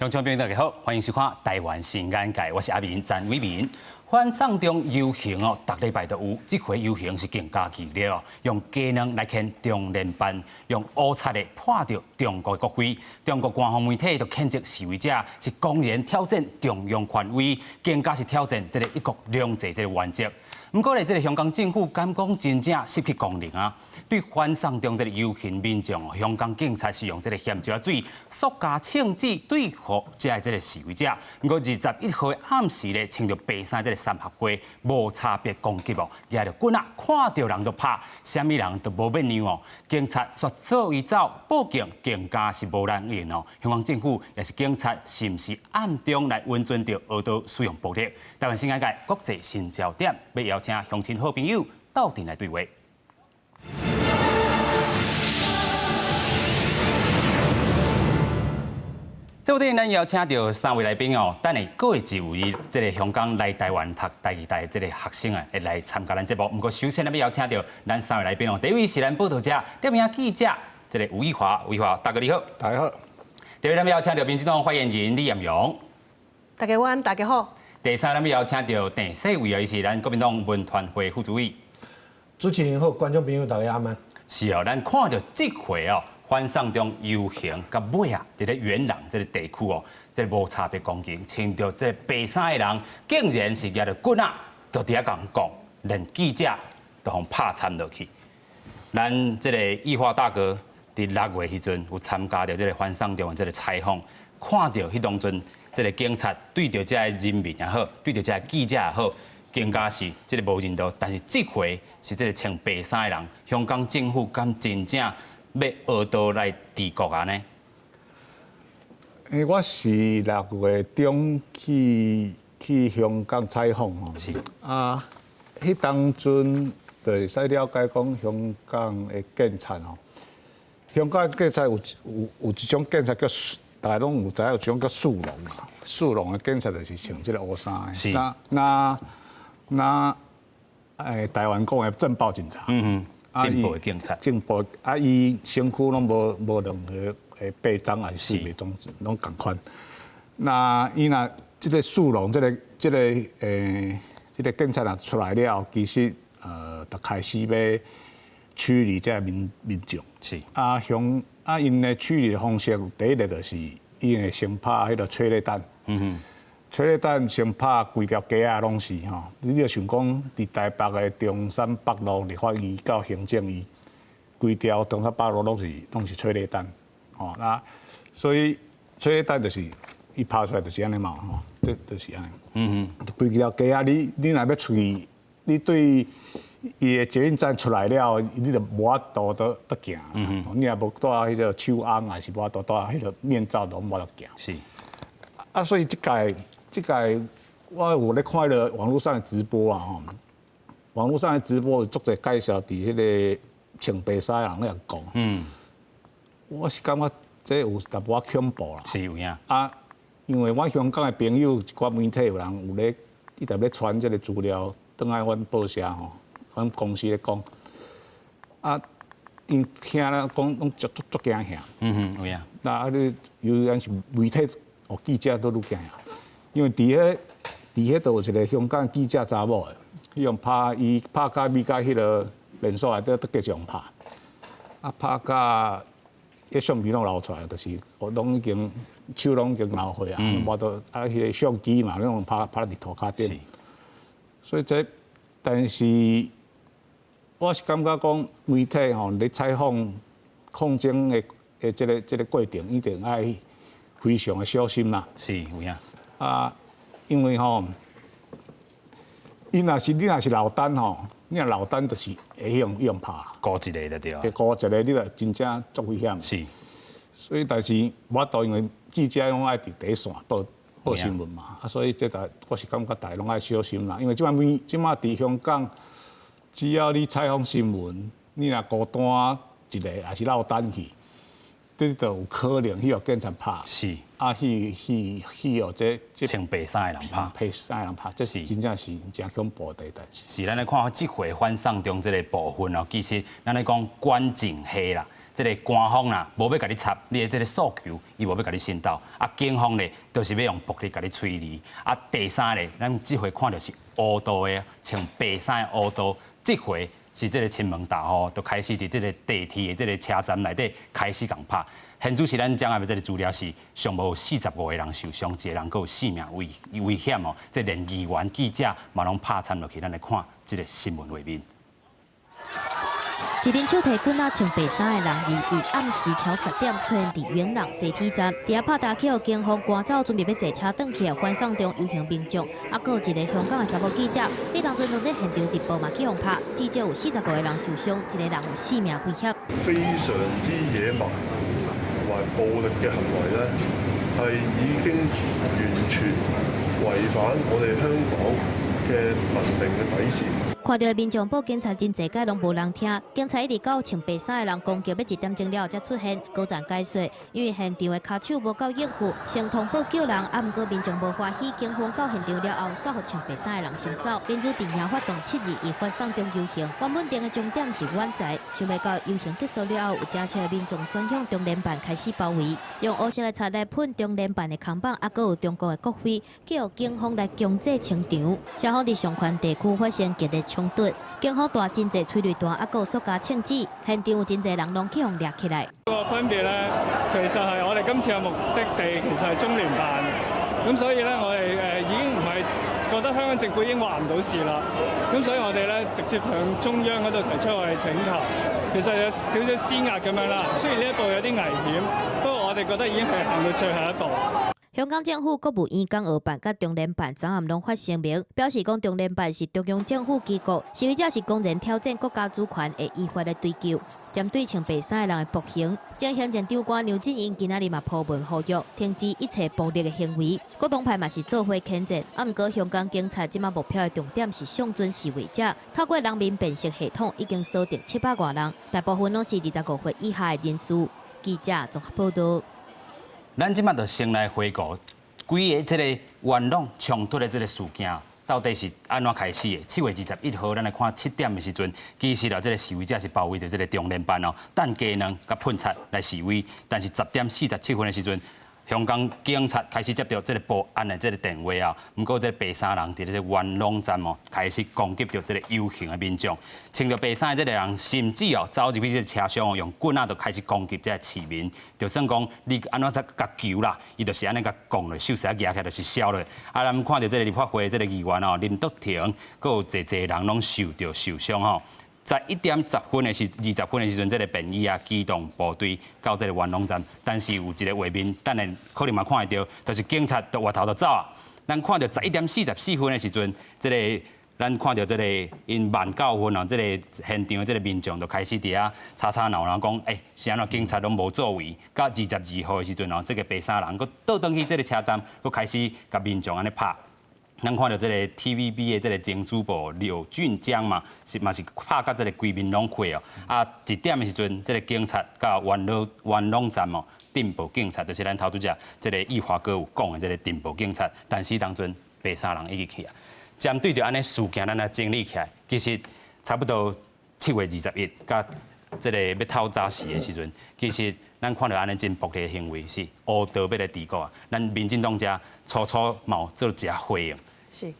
鄉親朋友大家好，歡迎收看《台灣新眼界》，我是阿明陳偉民。反送中遊行哦，逐禮拜都有，這回遊行是更加激烈哦，用雞卵來牽中聯辦，用烏漆的潑著中國國徽。中國官方媒體就譴責示威者是公然挑戰中央權威，更加是挑戰這个一國兩制這个原則。毋過咧，這个香港政府敢講真正失去功能啊？對反送中這个遊行民眾，香港警察是用這个鹹椒水、塑膠槍支對付遮的這个示威者。毋過21號暗時咧，穿著白衫這个三合會無差別攻擊哦，舉著棍仔，看著人就拍，啥物人都無欲讓哦。警察煞做伊走，報警更加是無人應哦。香港政府抑是警察，是毋是暗中來允准著學刀使用暴力？台灣新眼界國際新焦點，欲邀請鄉親好朋友鬥陣來對話。這陣咱邀請著三位來賓哦，等下閣會一位這个香港來台灣讀台藝大這个學生啊，會來參加咱節目。毋過首先，咱欲邀請著咱三位來賓哦。第一位是咱報導者、攝影記者，這个吳玉華，吳玉華大哥你好。大家好。第二位咱欲邀請著民進黨發言人李艷蓉。大家晚安，大家好。第三，咱欲邀請著鄭世偉啊，伊是咱國民黨文傳會副主委。主持人好，觀眾朋友大家晚安。是哦，咱看著這回哦，反送中遊行到尾啊，佇咧元朗這个地區哦，這个無差別攻擊，穿著這个白衫的人，竟然是舉著棍仔，就佇遐共講，連記者都予拍慘落去。咱這个玉華大哥佇6月彼陣有參加著這个反送中的這个採訪，看著彼當陣這个警察對著這个人民也好，對著這个記者也好，更加是這个無人道。但是這回是這个穿白衫的人，香港政府敢真正欲學刀來治國啊呢？欸，我是6月中去香港採訪吼。啊，彼當陣就會使了解講香港的警察吼，香港的警察有一種警察叫，大家攏有知影有一種叫速龍啊，速龍的警察就是穿這个烏衫的。那那那欸，台灣講的鎮暴警察。鎮暴的警察。鎮暴啊！伊身軀攏無任何的臂章，抑是識別裝置，攏仝款。那伊若這个速龍，這个警察若出來了，其實就開始欲處理這个民眾。啊，向啊，𪜶的處理方式，第一个就是伊會先拍彼个催淚彈。催淚彈先拍規條街仔攏是吼，你著想講，佇台北的中山北路立法院到行政院，規條中山北路攏是催淚彈，吼那所以催淚彈就是伊拍出來就是按呢嘛，吼，就是按呢。規條街仔，你若欲出去，你對伊的捷運站出來了，你就無法度倒倒行。你若無戴彼个手甕，抑是無法度戴彼个面罩，攏無法度行。啊，所以這屆。這屆我有咧看彼个網路上的直播啊吼，網路上的直播有足濟介紹佇彼个穿白衫的人咧講。我是感覺這有淡薄仔恐怖啦。是有影。啊，因為阮香港的朋友一寡媒體有人有咧，伊特咧傳這个資料，轉來阮報社吼，阮公司咧講。啊，𪜶聽了講攏足足足驚嚇。有影。那啊，你尤其是媒體哦，記者都愈驚嚇。因為佇彼度有一个香港記者查某的，彼予拍伊拍甲美甲彼个連鎖內底，閣繼續予拍，啊拍甲彼相片攏流出來，就是攏已經手攏已經流血啊，無得啊，彼个相機嘛，攏拍佇塗跤頂。所以這，但是我是感覺講媒體吼，咧採訪抗爭的這个過程，一定愛非常的小心啦。是有影。啊，因為吼，伊若是你若是落單吼，你若落單就是會予人拍。孤一个就對。會孤一个，你就真正足危險。所以，但是無法度，因為記者攏愛佇第一線報報新聞嘛，啊，所以這大我是感覺大家攏愛小心啦。因為這擺佇香港，只要你採訪新聞，你若孤單一个，抑是落單去，你就有可能去予警察拍。啊，去予這穿白衫的人拍，白衫的人拍，這真正是誠恐怖的代誌。是，咱來看這回反送中這个部分哦，其實咱來講管淨黑啦，這个官方啦，無欲共你插你的這个訴求，伊無欲共你伸鬥。啊，警方咧，就是欲用暴力共你催離。啊，第三个，咱這回看著是烏道的，穿白衫的烏道，這回是這个侵門踏戶，就開始佇這个地鐵的這个車站內底開始共拍。現主時咱掌握的這个資料是，上無45個人受傷，一個人閣有性命危險哦。這連議員、記者嘛攏拍慘落去，咱來看這个新聞畫面。一陣手提棍仔穿白衫的人，於暗時超10點出現佇元朗西鐵站，佇遐拍打去予警方趕走，準備欲坐車轉去的反送中遊行民眾，啊，閣有一个香港的查某記者，彼當陣攏咧現場直播嘛去予拍，至少有45個人受傷，一個人有性命危險。非常之野蠻同埋暴力嘅行為咧，係已經完全違反我哋香港嘅文明嘅底線。看著民眾報警察真濟擺攏無人聽，警察一直到穿白衫的人攻擊欲1點鐘了後才出現，高層解說，因為現場的跤手無夠應付，先通報叫人，啊，毋過民眾無歡喜，警方到現場了後，煞予穿白衫的人先走。民主陣營發動721反送中遊行，原本定的終點是灣仔，想袂到遊行結束了後，有誠濟民眾轉向中聯辦開始包圍，用烏色的漆來噴中聯辦的扛棒，啊，閣有中國的國徽，叫警方來強制清場。雙方佇上環地區發生激烈衝突，警方帶真濟催淚彈，啊，閣有塑膠槍支，現場有真濟人攏去予掠起來。個分別咧，其實係我哋今次嘅目的地其實係中聯辦，咁所以咧，我哋已經唔係覺得香港政府已經話唔到事啦，咁所以我哋咧直接向中央嗰度提出我哋請求，其實有少少施壓咁樣啦。雖然呢一步有啲危險，不過我哋覺得已經係行到最後一步。香港政府國務院港澳辦佮中聯辦昨暗攏發聲明，表示講中聯辦是中央政府機構，示威者是公然挑戰國家主權，會依法來追究。針對穿白衫的人的暴行，前行政長官梁振英今仔日嘛鋪文呼籲停止一切暴力的行為。各黨派嘛是做伙譴責，啊，毋過香港警察這馬目標的重點是相準示威者，透過人面辨識系統已經鎖定700外人，大部分攏是25歲以下的人士。記者綜合報道。咱這馬就先來回顧規个這个元朗衝突的這个事件，到底是按怎開始的？7月21號，咱來看7點的時陣，其實啦，這个示威者是包圍著這个中聯辦哦，擲雞卵佮噴漆來示威。但是10點47分的時陣，香港警察開始接著這个報案的這个電話啊，毋過這个白衫人佇這个元朗站哦，開始攻擊著這个遊行的民眾，穿著白衫的這个人，甚至哦走入去這个車廂哦，用棍仔就開始攻擊這个市民，就算講你按怎才共求啦，伊就是按呢共摃落，手勢舉起來就是削落。啊，咱看著這个立法會這个議員哦，林卓廷，閣有濟濟人攏受著受傷吼。11點10分的時，20分的時陣，這个便衣啊，機動部隊到這个元朗站，但是有一个畫面，等下可能嘛看會著，就是警察就回頭就走啊。咱看著11點44分的時陣，這个咱看著這个𪜶萬九分哦，這个現場的這个民眾就開始佇遐吵吵鬧鬧講，欸，是按怎警察攏無作為？到22號的時陣哦，這个白衫人閣倒轉去這个車站，閣開始共民眾按呢拍。咱看著這个 TVB 的這个前主播劉俊江嘛，是嘛是拍甲這个規面攏血哦。啊，1點的時陣，這个警察到元朗站哦，鎮暴警察就是咱頭拄才這个易華哥有講的這个鎮暴警察，但是當陣白衫人已經去啊。針對著按呢事件，咱來整理起來，其實差不多7月21，佮這个欲透早時的時陣，其實咱看著按呢真暴力的行為是烏道欲來治國啊。咱民進黨遮初初嘛有做一下回應。是，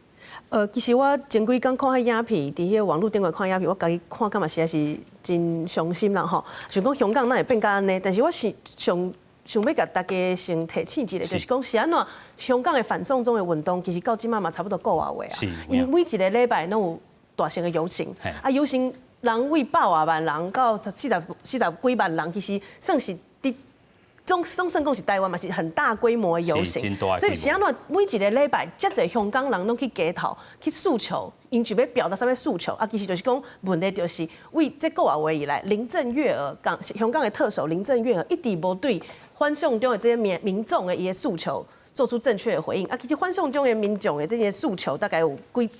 其實我前幾工看彼影片，佇彼个網路頂懸看影片，我家己看感覺實在是真傷心啦吼。想講香港哪會變甲按呢？但是我是上想欲共大家先提醒一下，就是講是按怎香港的反送中的運動，其實到這馬嘛差不多個外月啊。𪜶每一个禮拜攏有大型的遊行，啊遊行人為100外萬人到40幾萬人，其實算是佇總算講是台灣嘛是很大規模的遊行，所以是按怎每一个禮拜，遮濟香港人攏去街頭去訴求，𪜶就欲表達啥物訴求啊？其實就是講問題就是為這個外月以來，林鄭月娥港香港的特首林鄭月娥一直無對反送中的這些民眾的伊的訴求做出正確的回應啊。其實反送中的民眾的這些訴求大概有幾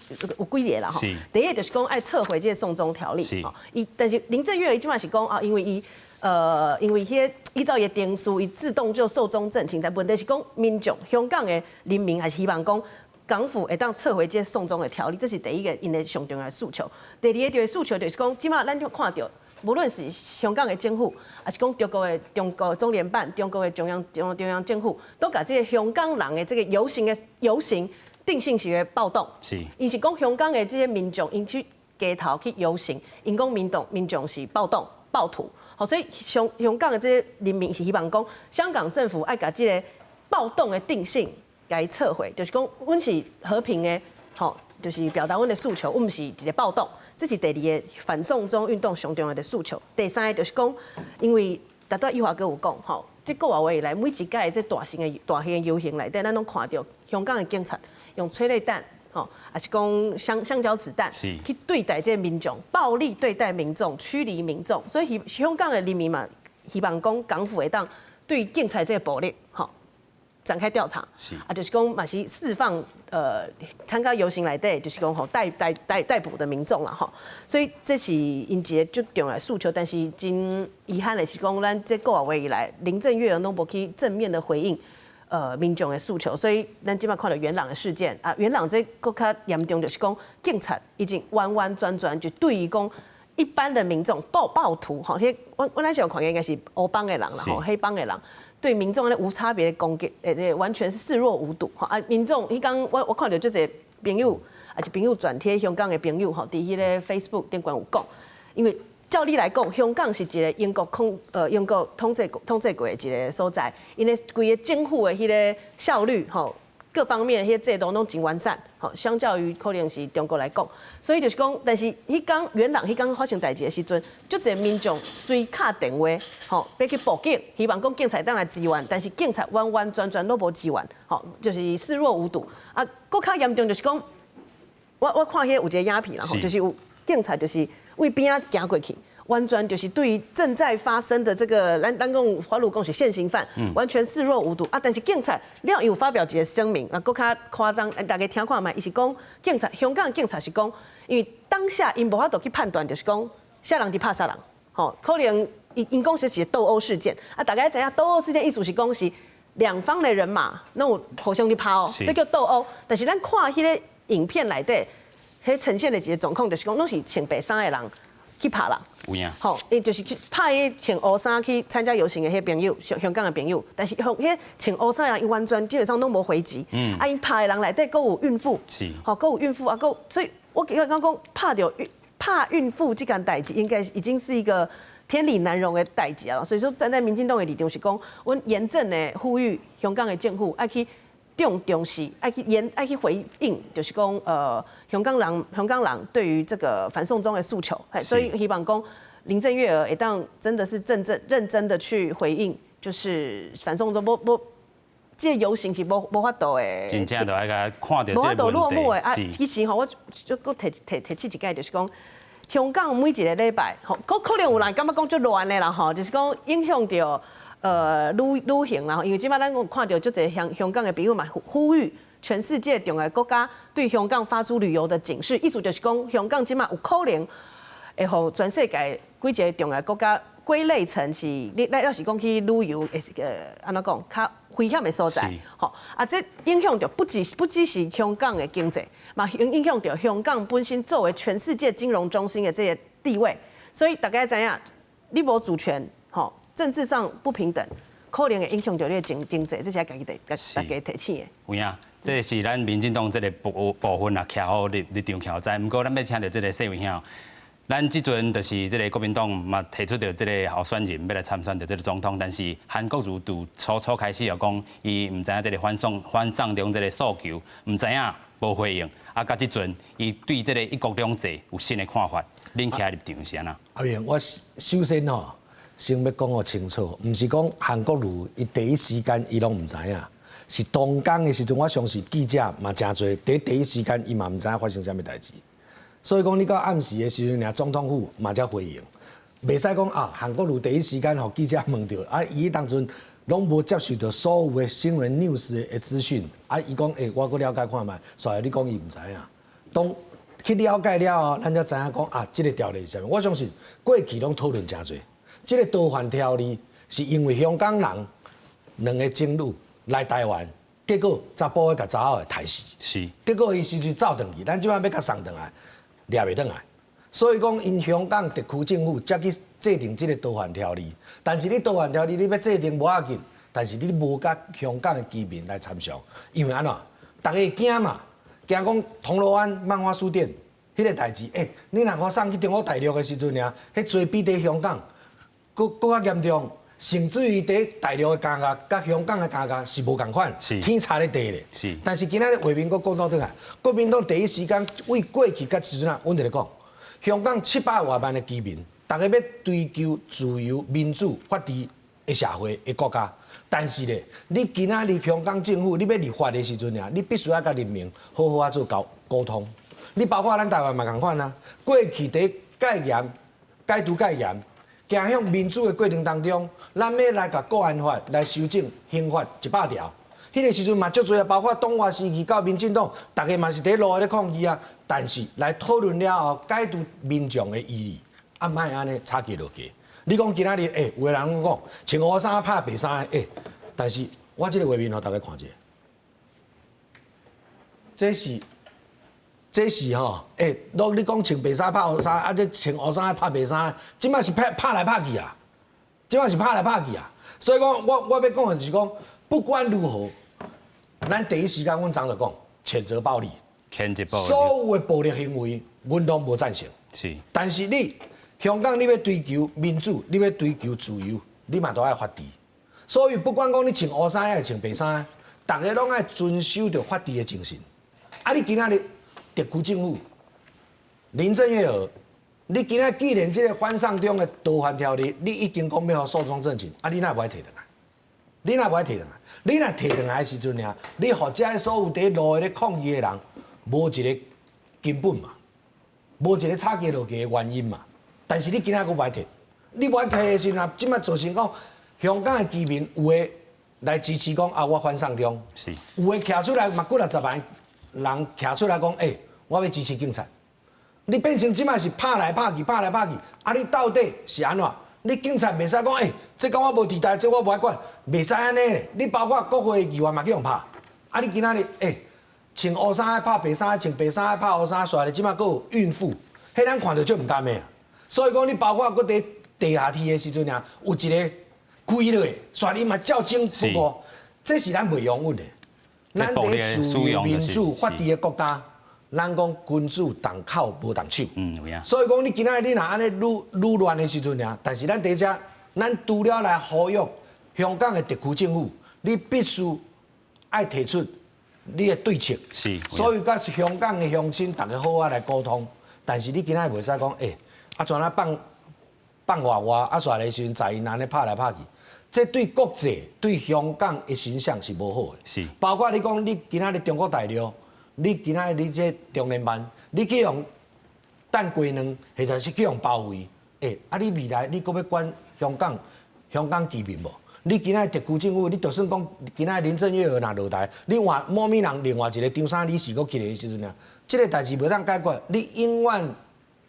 個啦吼。第一個就是講愛撤回這个送中條例，吼。伊但是林鄭月娥這馬是講啊，因為彼個依照伊的程序，伊自動就壽終正寢。但問題是講民眾香港的人民還是希望講港府會當撤回這个送中的條例，這是第一個𪜶的上重要的訴求。第二个就是訴求就是講，這馬咱就看著無論是香港的政府，抑是講中國的中國中聯辦、中國的中央政府，都共這个香港人的這个遊行的遊行定性是個暴動。𪜶是講香港的這些民眾，𪜶去街頭去遊行，𪜶講民眾是暴動暴徒。好，所以香港的這些人民是希望講，香港政府愛共這个暴動的定性共伊撤回，就是講阮是和平的，吼，就是表達阮的訴求，阮毋是一个暴動。這是第二个反送中運動上重要的訴求。第三个就是講，因為拄才玉華哥有講，吼，這個月以來每一屆的這大型的遊行內底，咱攏看著香港的警察用催淚彈，吼，抑是講橡膠子彈，去對待這个民眾，暴力對待民眾，驅離民眾。所以香港的人民嘛，希望講港府會當對警察這个暴力，吼，展開調查。啊，就是講嘛是釋放參加遊行內底，就是講吼逮捕的民眾啦吼。所以這是𪜶一个足重要的訴求，但是真遺憾的是講，咱這個月以來，林鄭月娥攏無去正面的回應民眾的訴求，所以咱這擺看著元朗的事件啊，元朗這閣較嚴重，就是講警察已經完完全全就對於講一般的民眾暴徒吼，彼阮咱上看見應該是黑幫的人啦吼，黑幫的人。對民眾咧無差別的攻擊，完全是視若無睹。吼啊！民眾彼工我看著足濟朋友，抑是朋友轉貼香港的朋友吼，佇彼个 Facebook 頂懸有講，因為照理來講，香港是一个英國統治過的一个所在，𪜶的規个政府的彼个效率吼，各方面的彼个制度攏真完善，吼，相較於可能是中國來講，所以就是講，但是彼工元朗彼工發生代誌的時陣，足濟民眾隨敲電話，吼，欲去報警，希望講警察當來支援，但是警察完完全全攏無支援，吼，就是視若無睹。啊，閣較嚴重就是講，我看彼有一个影片啦，吼，就是有警察就是對邊仔行過去，完全就是對於正在發生的這個，咱講法律講是現行犯，完全視若無睹啊！但是警察了有發表一个聲明啊，閣較誇張，大家聽看覓，伊是講警察，香港警察是講，因為當下𪜶無法度去判斷，就是講啥人佇拍啥人，吼，可能𪜶講是一個鬥毆事件啊，大家知影鬥毆事件意思是講是兩方的人馬攏有互相佇拍哦，這叫鬥毆。但是咱看彼个影片內底，彼呈現的一个狀況就是講，攏是穿白衫的人去拍人。有影。吼，伊就是去拍彼穿烏衫去參加遊行的彼朋友，香港的朋友，但是彼穿烏衫的人，伊完全基本上攏無回擊。啊，𪜶拍的人內底閣有孕婦。吼，閣有孕婦啊，閣，所以我感覺講拍孕婦這件代誌，應該已經是一個天理難容的代誌啊。所以說，站在民進黨的立場是講，阮嚴正的呼籲香港的政府愛去重視，愛去回應，就是講香港人對於這個反送中的訴求，所以希望講林鄭月娥會當真的是認真的去回應，就是反送中無這個遊行是無法度的，真正就愛共看著無法度落幕的啊！是其實吼，我就閣提醒一擺，就是講香港每一个禮拜，吼，可能有人感覺講足亂的啦，吼，就是講影響著旅行啦，因為這擺咱有看著足濟香港的朋友嘛，呼籲全世界重要國家對香港發出旅遊的警示，意思就是講香港這擺有可能會予全世界幾个重要國家歸類成是，你咱要是講去旅遊，會是按怎講，較危險的所在。吼，啊，這影響著不只是香港的經濟，嘛影響著香港本身作為全世界金融中心的這个地位。所以大家知影，你無主權，吼，政治上不平等，可能會影響著你的經濟，這是愛共伊提，共大家提醒的。有影，這是咱民進黨這个部分啊，徛好立場徛在。毋過咱欲請著這个世維兄，咱這陣就是這个國民黨嘛提出著這个候選人欲來參選著這个總統，但是韓國瑜佇初初開始就講，伊毋知影這个反送中這个訴求，毋知影無回應。啊，到這陣伊對這个一國兩制有新的看法，恁徛立場是按怎？阿明，我首先吼，先欲講予清楚，毋是講韓國瑜伊第一時間伊攏毋知影，是當工的時陣，我相信記者嘛誠濟，佇第一時間伊嘛毋知影發生啥物代誌。所以講，你到暗時的時陣，爾總統府嘛才回應，袂使講啊，韓國瑜第一時間予記者問著，啊，伊當陣攏無接受著所有的新聞 news 的資訊，啊，伊講欸，我閣了解看覓，煞來你講伊毋知影。當去了解了後，咱才知影講啊，這个條例是啥物。我相信過去攏討論誠濟，這个逃犯條例是因為香港人兩个情侶來台灣，結果查埔的共查某的刣死，結果伊時陣走轉去，咱這擺欲共送轉來，掠袂轉來。所以講，𪜶香港特區政府才去制定這个逃犯條例，但是你逃犯條例你欲制定無要緊，但是你無佮香港的居民來參詳，因為按怎，逐家會驚嘛，驚講銅鑼灣漫畫書店彼个代誌，欸，你若予送去中國大陸的時陣爾，彼罪比佇香港閣閣較嚴重，甚至於佇大陸的監獄佮香港的監獄是無仝款，天差咧地咧。但是今仔日畫面閣講倒轉來，國民黨第一時間為過去佮時陣啊，阮就咧講，香港700外萬的居民，逐家欲追求自由、民主、法治的社會的國家，但是咧，你今仔日香港政府你欲立法的時陣啊，你必須愛佮人民好好仔做溝溝通。你包括咱台灣嘛仝款啊，過去佇戒嚴、解除戒嚴、走向民主的過程當中，咱欲來共國安法來修正刑法100條，彼个時陣嘛足濟啊，包括黨外時期到民進黨，逐家嘛是佇路咧抗議啊。但是來討論了後，解除民眾的疑慮，啊，莫按呢吵架落去。你講今仔日，欸，有的人講穿烏衫拍白衫的，欸，但是我這个畫面予逐家看一下，這是。這是吼，欸，攏你講穿白衫拍烏衫，啊，這穿烏衫拍白衫，這擺是拍拍來拍去啊，這擺是拍來拍去啊。所以講，我欲講的就是講，不管如何，咱第一時間阮昨就講，譴責暴力，譴責暴力，所有的暴力行為，阮攏無贊成。但是你香港，你欲追求民主，你欲追求自由，你嘛都愛法治。所以不管講你穿烏衫抑是穿白衫，逐家攏愛遵守著法治的精神。啊，你今仔日特區政府林鄭月娥，你今仔既然這个反送中的逃犯條例，你已經講欲予壽終正寢，啊，你哪無愛提轉來？你哪無愛提轉來？你若提轉來的時陣爾，你予這所有佇路咧抗議的人，無一个根本嘛，無一个吵架落去的原因嘛。但是你今仔閣無愛提，你無愛提的時陣，這擺造成講香港的居民有的來支持講啊，我反送中，有的徛出來嘛，幾若十萬人徛出來講，欸，我欲支持警察。你變成這擺是拍來拍去，拍來拍去，啊！你到底是按怎？你警察袂使講，欸，這佮我無佇代，這我無愛管，袂使按呢。你包括國會議員嘛去予拍，啊！你今仔日，欸，穿烏衫的拍白衫，穿白衫的拍烏衫，煞咧這擺閣有孕婦，彼咱看著足毋甘的啊。所以講，你包括閣佇地下鐵的時陣爾，有一个跪落，煞伊嘛照整不誤，這是咱袂容忍的。咱佇自由民主法治的國家。咱講君子動口無動手，所以講你今仔日你若按呢愈愈亂的時陣爾，但是咱佇遮，咱除了來呼籲香港的特區政府，你必須愛提出你的對策。所以佮香港的鄉親逐家好好來溝通，但是你今仔日袂使講，欸，啊怎啊放放外外，啊煞的時陣在𪜶按呢拍來拍去，這對國際對香港的形象是無好的。包括你講你今仔日中國大陸。你今仔日你這中聯辦，你去予擲雞卵，或者是去予包圍，欸，啊你未來你閣欲管香港香港居民無？你今仔日特區政府，你就算講今仔日林鄭月娥若落台，你換某物人另外一个張三李四閣起來的時陣啊，這个代誌無通解決，你永遠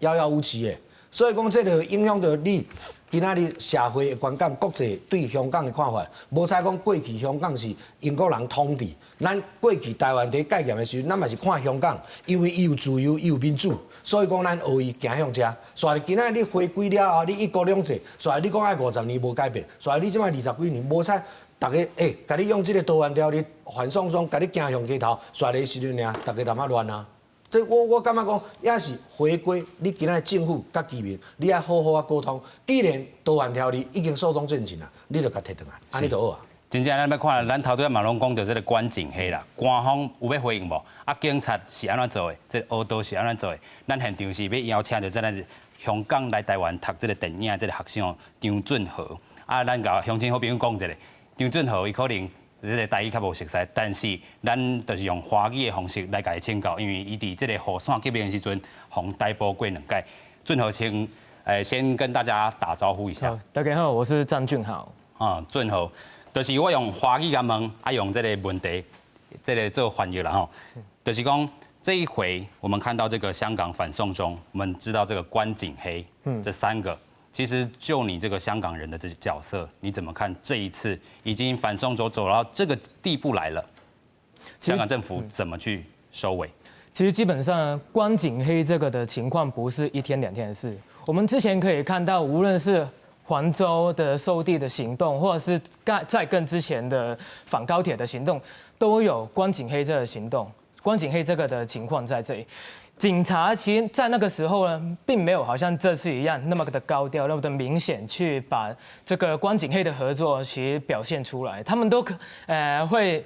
遙遙無期的。所以講，這个影響著你今仔日社會的觀感，國際對香港的看法。無彩講過去香港是英國人統治，咱過去台灣佇戒嚴的時陣，咱嘛是看香港，因為伊有自由，伊有民主，所以講咱學伊行向遮。煞咧今仔日你回歸了後，你一國兩制，煞咧你講愛50年無改變，煞咧你這擺20幾年無彩，逐家欸，共你用這个逃犯條例反送中，共你行向街頭，煞咧時陣爾，逐家淡仔亂啊。這我感覺講，也是回歸你今仔政府佮居民，你愛好好仔溝通。既然逃犯條例已經壽終正寢啦，你就共提轉來，按呢就好啊。真正咱欲看，咱頭拄仔嘛攏講著這个關景黑啦，官方有欲回應無？啊，警察是按怎做的？這個烏道是按怎做的？咱現場是欲邀請著這个香港來台灣讀這个電影這个學生張俊豪。啊，咱共鄉親好朋友講一下，張俊豪伊可能這个台語較無熟似，但是咱就是用華語的方式來共伊請教，因為伊佇這个雨傘革命的時陣，予逮捕過兩擺。俊豪請，先跟大家打招呼一下。大家好，我是張俊豪。啊，俊豪，就是我用華語共問，啊用這个問題，這个做翻譯啦吼。就是講這一回，我們看到這個香港反送中，我們知道這個關景黑，這三個。其實就你這個香港人的這角色，你怎麼看這一次已經反送中走到這個地步來了？香港政府怎麼去收尾？其實基本上關警黑這個的情況不是一天兩天的事。我們之前可以看到，無論是黃州的收地的行動，或者是在更之前的反高鐵的行動，都有關警黑這個行動，關警黑這個的情況在這裡。警察其實，在那個時候呢，並沒有好像這次一樣那麼的高調，那麼的明顯去把這個關警黑的合作其實表現出來。他們都會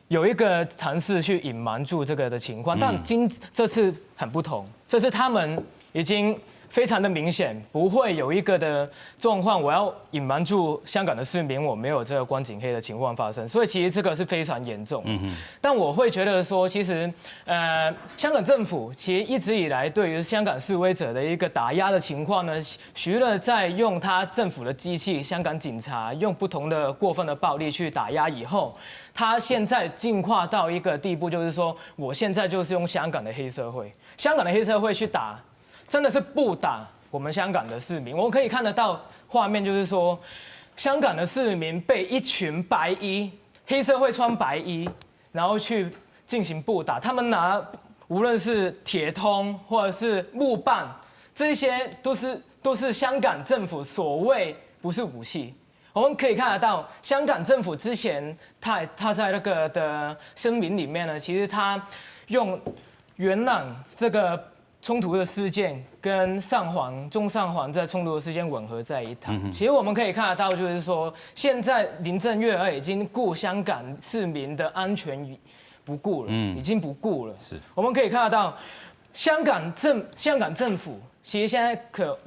有一個嘗試去隱瞞住這個的情況，但今這次很不同，這次他們已經非常的明顯，不會有一個的狀況，我要隱瞞住香港的市民，我沒有這個關警黑的情況發生，所以其實這個是非常嚴重。但我會覺得說，其實香港政府其實一直以來對於香港示威者的一個打壓的情況呢，除了在用他政府的機器，香港警察用不同的過分的暴力去打壓以後，他現在進化到一個地步，就是說，我現在就是用香港的黑社會，香港的黑社會去打。真的是不打我們香港的市民，我可以看得到畫面，就是說，香港的市民被一群白衣黑社會穿白衣，然後去進行暴打，他們拿無論是鐵通或者是木棒，這些都是香港政府所謂不是武器。我們可以看得到，香港政府之前他在那個的聲明裡面呢，其實他用元朗這個衝突的事件跟上環、中上環在衝突的事件混合在一談。其實我們可以看得到，就是說，現在林鄭月娥已經顧香港市民的安全不顧了，已經不顧了。我們可以看得到，香港政府其實現在可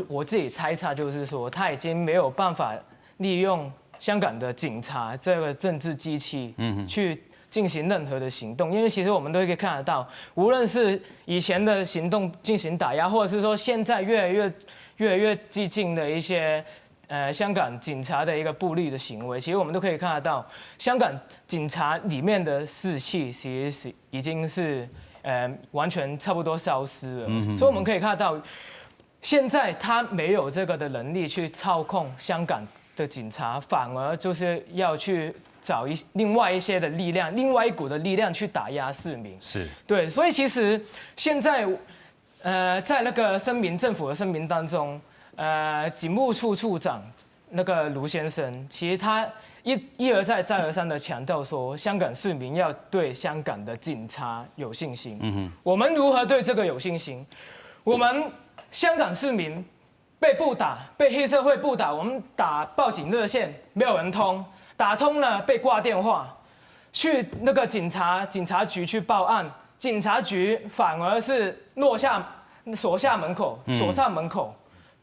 我自己猜測，就是說，他已經沒有辦法利用香港的警察這個政治機器，去進行任何的行動，因為其實我們都可以看得到，無論是以前的行動進行打壓，或者是說現在越來越激進的一些香港警察的一個暴力的行為，其實我們都可以看得到，香港警察裡面的士氣其實是已經是完全差不多消失了。所以我們可以看到，現在他沒有這個的能力去操控香港的警察，反而就是要去找另外一些的力量，另外一股的力量去打壓市民。對，所以其實現在，在那個聲明，政府的聲明當中，警務處處長那個盧先生，其實他一而再、再而三的強調說，香港市民要對香港的警察有信心。我們如何對這個有信心？我們香港市民被暴打，被黑社會暴打，我們打報警熱線沒有人通。打通了被掛電話，去那個警察局去報案，警察局反而是落下鎖下門口，鎖上門口，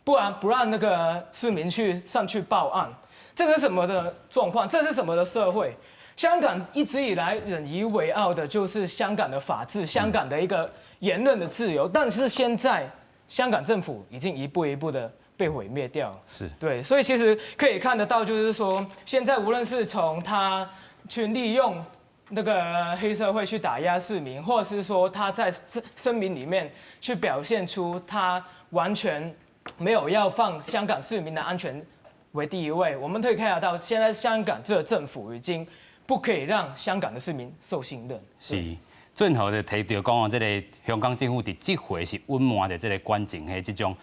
不然不讓那個市民去上去報案，這個是什麼的狀況？這是什麼的社會？香港一直以來引以為傲的就是香港的法治，香港的一個言論的自由，但是現在香港政府已經一步一步的被毀滅掉。對，所以其實可以看得到，就是說，現在無論是從他去利用那個黑社會去打壓市民，或者是說他在聲明裡面去表現出他完全沒有要放香港市民的安全為第一位，我們可以看得到，現在香港這個政府已經不可以讓香港的市民受信任。是。最後就提到講哦，這個香港政府佇這回是隱瞞著這個關警黑這種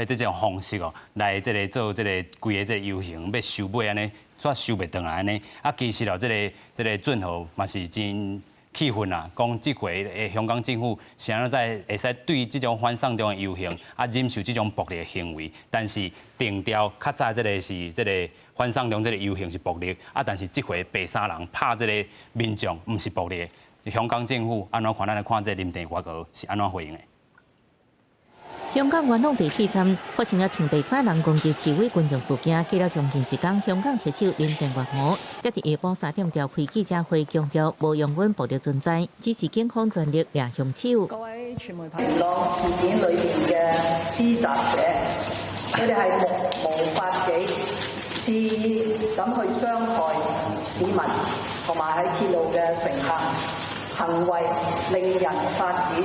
這種方式哦，來這個做這個規个這個遊行欲收尾按呢，煞收袂轉來按呢。啊，其實哦，這個俊豪嘛是真氣憤啦，講這回的香港政府是按怎才會使對這種反送中的遊行啊忍受這種暴力的行為，但是定調較早這個是這個反送中這個遊行是暴力，啊，但是這回白衫人拍這個民眾毋是暴力的，香港政府按怎看？咱來看這個林鄭月娥是按怎回應的。香港元朗地鐵站發生了穿白衫人攻擊示威群眾事件，過了將近一工，香港特首林鄭月娥才佇下晡3點召開記者會，強調無容忍暴力存在，只是警方全力掠兇手。各位傳媒朋友，元朗事件裏面嘅施襲者，佢哋係目無法紀，肆意咁去傷害市民同埋喺鐵路嘅乘客，行為令人髮指。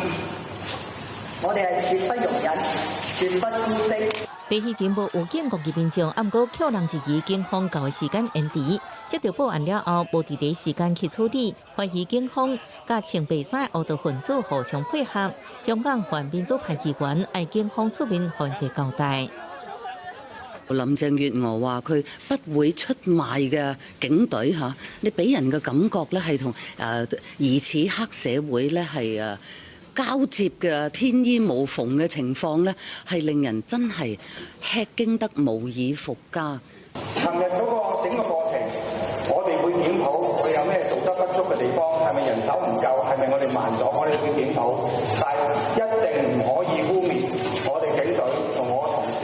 我哋係絕不容忍，絕不姑息。白衣人無預警攻擊民眾，毋過抾人質疑警方交的時間延遲，接到報案了後，無佇第一時間去處理，懷疑警方佮穿白衫烏道分子互相配合。香港泛民主派議員愛警方出面予一個交代。林鄭月娥話佢不會出賣嘅警隊嚇，你俾人嘅感覺咧係同疑似黑社會咧係交接嘅天衣無縫嘅情況咧，係令人真係吃驚得無以復加。尋日嗰個整個過程，我哋會檢討佢有咩做得不足嘅地方，係咪人手唔夠，係咪我哋慢咗，我哋會檢討，但係一定唔可以污蔑我哋警隊同我同事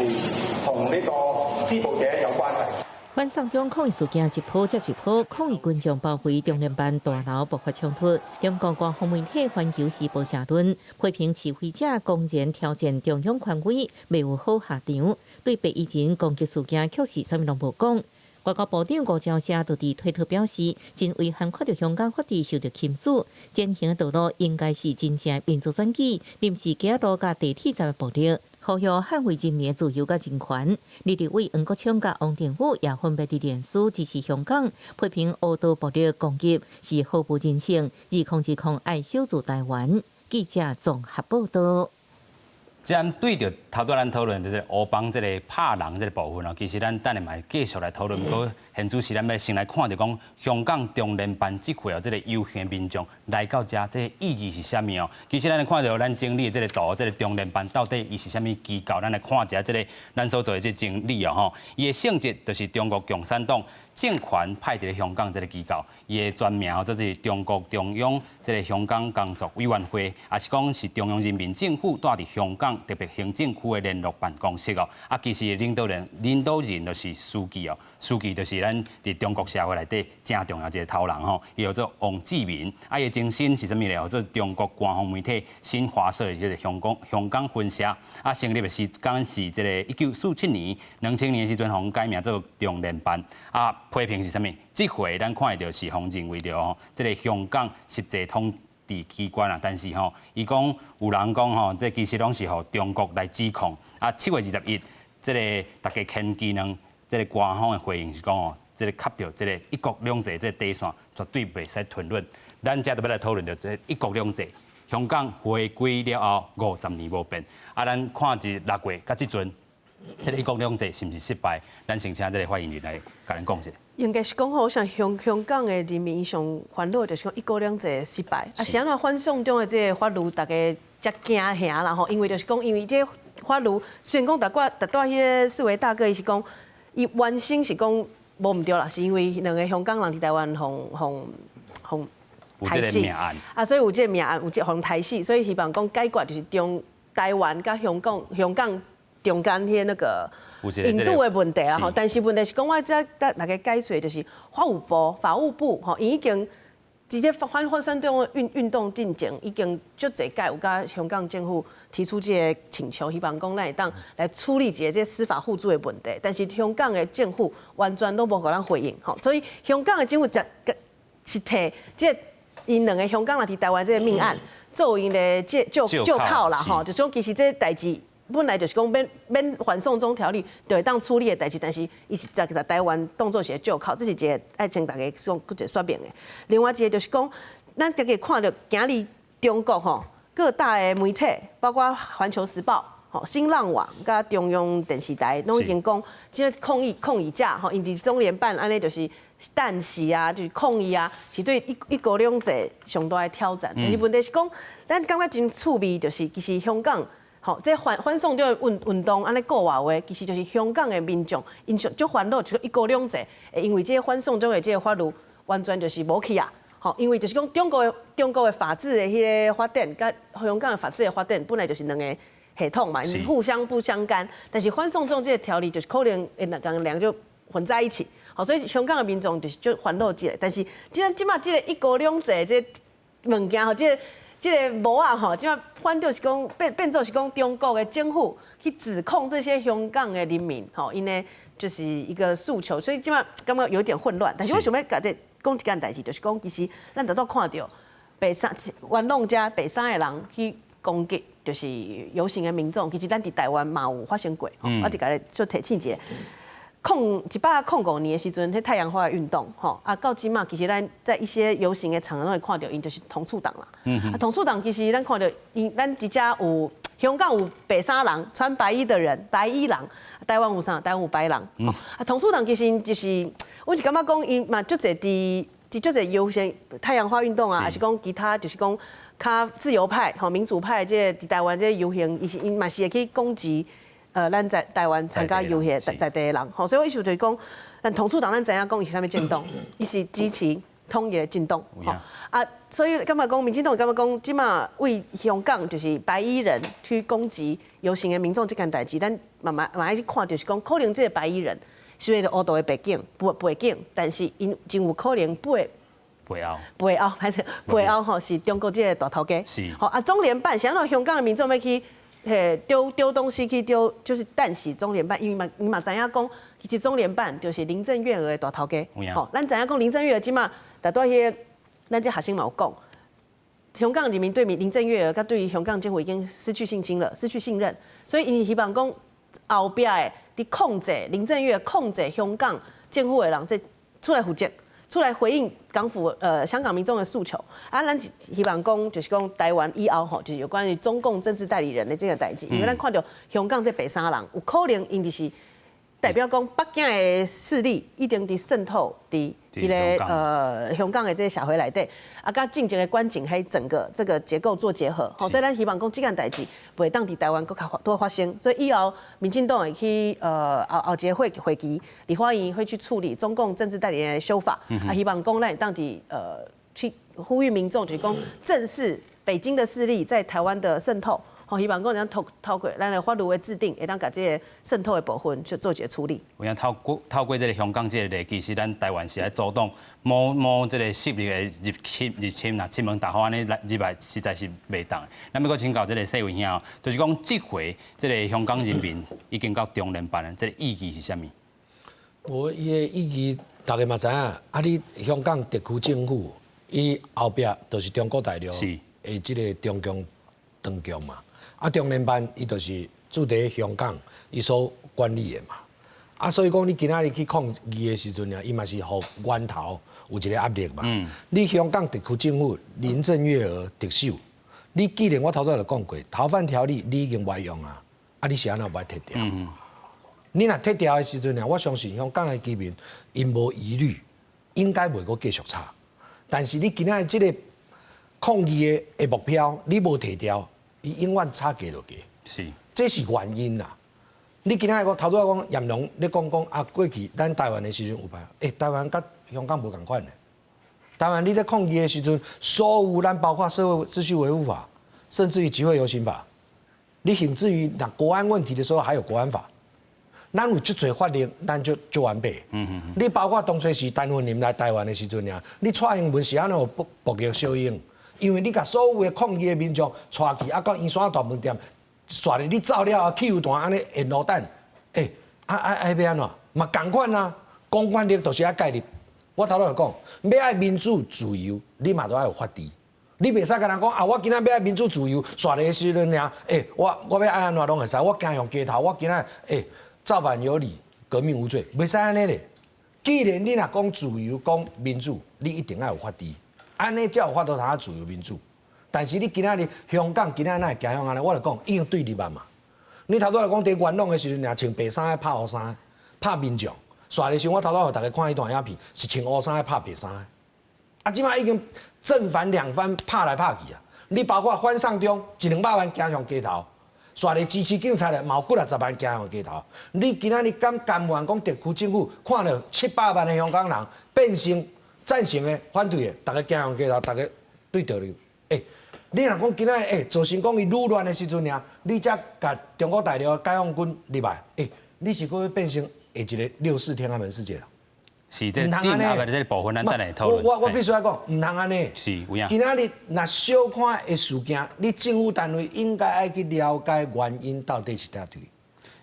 同呢個施暴者有關係。反送中抗議事件一波接一波，抗議群眾包圍中聯辦大樓，爆發衝突。中國官方媒體《環球時報》社論批評示威者公然挑戰中央權威，袂有好下場。對白衣人攻擊事件，卻是啥物攏無講。外交部長吳釗燮就佇推特表示，真遺憾看著香港法治受著侵蝕，前行的道路應該是真正民主選舉，毋是街路佮地鐵站的暴力。呼籲捍衛人民的自由佮人權。立委黃國昌佮王定宇也分別佇臉書支持香港，批評烏道暴力攻擊是毫無人性。2020愛守住台灣。記者綜合報道。這樣對著頭拄咱討論就是烏幫這个拍人這个部分哦，其實咱等下嘛會繼續來討論。不過現主時咱欲先來看著講香港中聯辦這回哦，這个遊行民眾來到遮，這个意義是啥物哦？其實咱來看著咱整理的這个圖，這个中聯辦到底伊是啥物機構？咱來看一下這个咱所做的這整理哦吼，伊的性質就是中國共產黨政權派佇咧香港這个機構，伊的全名號做中國中央這个香港工作委員會，抑是講是中央人民政府蹛佇香港特別行政區的聯絡辦公室哦。啊，其實領導人就是書記哦，書記就是咱佇中國社會內底誠重要一个頭人吼，伊叫做王志民。啊，伊的前身是啥物咧？叫做中國官方媒體新華社的這个香港分社。啊，成立的時間是這个1947年，2000年的時陣，予改名做中聯辦。啊，批評是啥物？這回咱看著是予認為著吼，這个香港實際統治機關啊，但是吼，伊講有人講吼，這其實攏是予中國來指控。啊，7月21，這个大家牽機能，這个官方的回應是講吼，這个磕著這个一國兩制這个底線，絕對袂使吞忍。咱這就欲來討論著這一國兩制，香港回歸了後50年無變。啊，咱看一6月佮這陣，這个一國兩制是毋是失敗？咱先請這个發言人來共咱講一下。應該是講好像香港的人民上煩惱就是講一國兩制失敗。啊，是按怎反送中的這个法律，大家才驚嚇啦吼？因為就是講，因為這个法律雖然講逐寡逐拄彼个四維大哥伊是講，伊原先是講無毋對啦，是因為兩个香港人佇台灣予有這个命案。啊，所以有這个命案，有這予刣死，所以希望講解決就是中台灣佮香港中間彼那個引渡的問題啊吼，但是問題是講我這共大家解說就是法務部吼，已經直接反送中運動進前已經足濟屆有佮香港政府提出這个請求，希望講咱會當來處理一下這司法互助的問題，但是香港的政府完全攏無予咱回應吼，所以香港的政府是提這个𪜶兩个香港人佇台灣這个命案做𪜶的藉口啦吼，就是講其實這代誌本來就是講免免反送中條例就會當處理的代誌，但是伊是在台灣當做是個藉口，這是一个愛請大家講閣一個說明的。另外一個就是講，咱家己看著今日中國吼各大的媒體，包括《環球時報》、吼新浪網、佮中央電視台，攏已經講，這個抗議者吼，𪜶佇中聯辦按呢就是但是啊，就是抗議啊，是對一國兩制上大的挑戰。但是問題是講，咱感覺真趣味，就是其實香港。吼，這反送中運動按呢過外話，其實就是香港的民眾，𪜶上足煩惱，就是一國兩制，因為這個反送中的這個法律完全就是無去啊。吼，因為就是講中國的法治的彼个發展，佮香港的法治的發展本來就是兩个系統嘛，互相不相干。但是反送中這个條例就是可能會共兩個就混在一起。吼，所以香港的民眾就是足煩惱這个。但是這馬這个一國兩制這个物件吼，這个帽仔吼，這馬反正是講變做是講中國的政府去指控這些香港的人民吼，𪜶的就是一個訴求，所以這馬感覺有點混亂。但是我想欲共這講一件代誌，就是講其實咱拄拄看著白衫元朗遮白衫的人去攻擊就是遊行的民眾，其實咱佇台灣嘛有發生過。我就共你小提醒一下。105年的時陣，彼太陽花的運動，吼啊，到這馬其實咱在一些遊行的場合攏會看著，𪜶就是統促黨啦。啊，統促黨其實咱看著，𪜶咱這遮有香港有白衫人，穿白衣的人，白衣人；台灣有啥？台灣有白人。啊，統促黨其實就是，我是感覺講，𪜶嘛足濟佇佇足濟遊行太陽花運動啊，抑是講其他，就是講較自由派、吼民主派，這個佇台灣這個遊行，伊是𪜶嘛是會去攻擊。咱在台灣參加遊行在地的人，吼，所以我意思就是講，咱統促黨咱知影講伊是啥物政黨，伊是支持統一的政黨，吼啊，所以感覺講民進黨感覺講，這馬為香港就是白衣人去攻擊遊行的民眾這件代誌，咱嘛嘛嘛愛去看，就是講可能這個白衣人雖然烏道的背景背景，但是𪜶真有可能背背後背後還是背後吼是中國這個大頭家，吼啊，中聯辦，啥物香港的民眾欲去。嘿，丟丟東西去丟，就是但是中聯辦，因為嘛，你嘛知影講，其實中聯辦就是林鄭月娥的大頭家。吼，咱知影講林鄭月娥這馬，大多彼個，咱這學生嘛有講，香港人民對林鄭月娥，佮對於香港政府已經失去信心了，失去信任，所以𪜶希望講後壁的佇控制林鄭月娥控制香港政府的人，這出來負責。出來回應港府香港民眾的訴求啊，咱希望講就是講台灣以後吼，就是有關於中共政治代理人的這個代誌，因為咱看著香港這白衫人有可能𪜶就是代表講北京的勢力一定佇滲透佇彼个香港的這個社會內底，啊，佮政治的關鍵彼整個這個結構做結合，吼，所以咱希望講這件代誌袂當佇台灣閣較多發生，所以以後民進黨會去後後一個會期，立法院會去處理中共政治代理人的修法，啊，希望講咱會當佇去呼籲民眾，就是講正視北京的勢力在台灣的滲透。吼，希望講咱透過咱的法律的制定，會當共這個滲透的部分去做一個處理。有影透過這個香港這個例，其實咱台灣是愛阻擋某某這個勢力的入侵啦，侵門踏戶按呢來入來，實在是袂當。咱欲閣請教這個世維兄，就是講這回這個香港人民已經到中聯辦的，這個意義是啥物？無伊的意義，大家嘛知影。啊，你香港特區政府，伊後壁就是中國大陸的這個中共當局嘛。啊，中聯辦伊就是駐佇香港，伊所管理的嘛。啊，所以講你今仔日去抗議的時陣啊，伊嘛是予源頭有一個壓力嘛。你香港特區政府林鄭月娥特首，你既然我頭拄就講過，逃犯條例你已經無愛用啊，啊，你是按怎無愛撤掉？你若撤掉的時陣啊，我相信香港的居民𪜶無疑慮，應該袂閣繼續吵。但是你今仔日這個抗議的目標，你無撤掉。伊永遠吵加落去，這是原因啦。你今仔日講頭拄仔講嚴龍，你講講啊，過去咱台灣的時陣有歹，欸，台灣佮香港無仝款的。台灣你咧抗議的時陣，所有咱包括社會秩序維護法，甚至於集會遊行法，你甚至於若國安問題的時候，還有國安法。咱有足濟法令，咱就足完備。你包括當初時陳雲林來台灣的時陣爾，你蔡英文是按怎有爆擊效應？因為你共所有的抗議的民眾帶去，啊，到圓山大飯店，煞咧你走了後，汽油彈按呢煙霧彈，欸，啊啊啊，欲按怎？嘛仝款啊，公權力就是愛介入。我頭拄就講，欲愛民主自由，你嘛都愛有法治。你袂使共人講啊，我今仔欲愛民主自由，煞咧時陣爾，欸，我欲愛按怎攏會使，我行向街頭，我今仔欸造反有理，革命無罪，袂使按呢咧。既然你若講自由、講民主，你一定愛有法治。按呢才有法度通自由民主，但是你今仔日香港今仔日哪會行向按呢？我就講已經對立啊嘛。你頭拄仔講佇元朗的時陣，爾穿白衫的拍烏衫，拍民眾，煞的時陣我頭拄仔予大家看彼段影片，是穿烏衫的拍白衫的。啊，這馬已經正反兩方拍來拍去啊！你包括反送中一兩百萬行上街頭，煞咧支持警察的嘛有幾若十萬行上街頭。你今仔日敢甘願講特區政府看著700萬的香港人變成贊成的、反對的，逐家行上街頭，逐家對著你。欸，你若講今仔日欸，造成講伊愈亂的時陣爾，你才共中國大陸的解放軍入來，欸，你是閣欲變成下一個六四天安門事件啦？是這鎮壓的這個部分，咱等下討論。我必須愛講，毋通按呢。是有影。今仔日若小看的事件，你政府單位應該愛去了解原因到底是佗佗。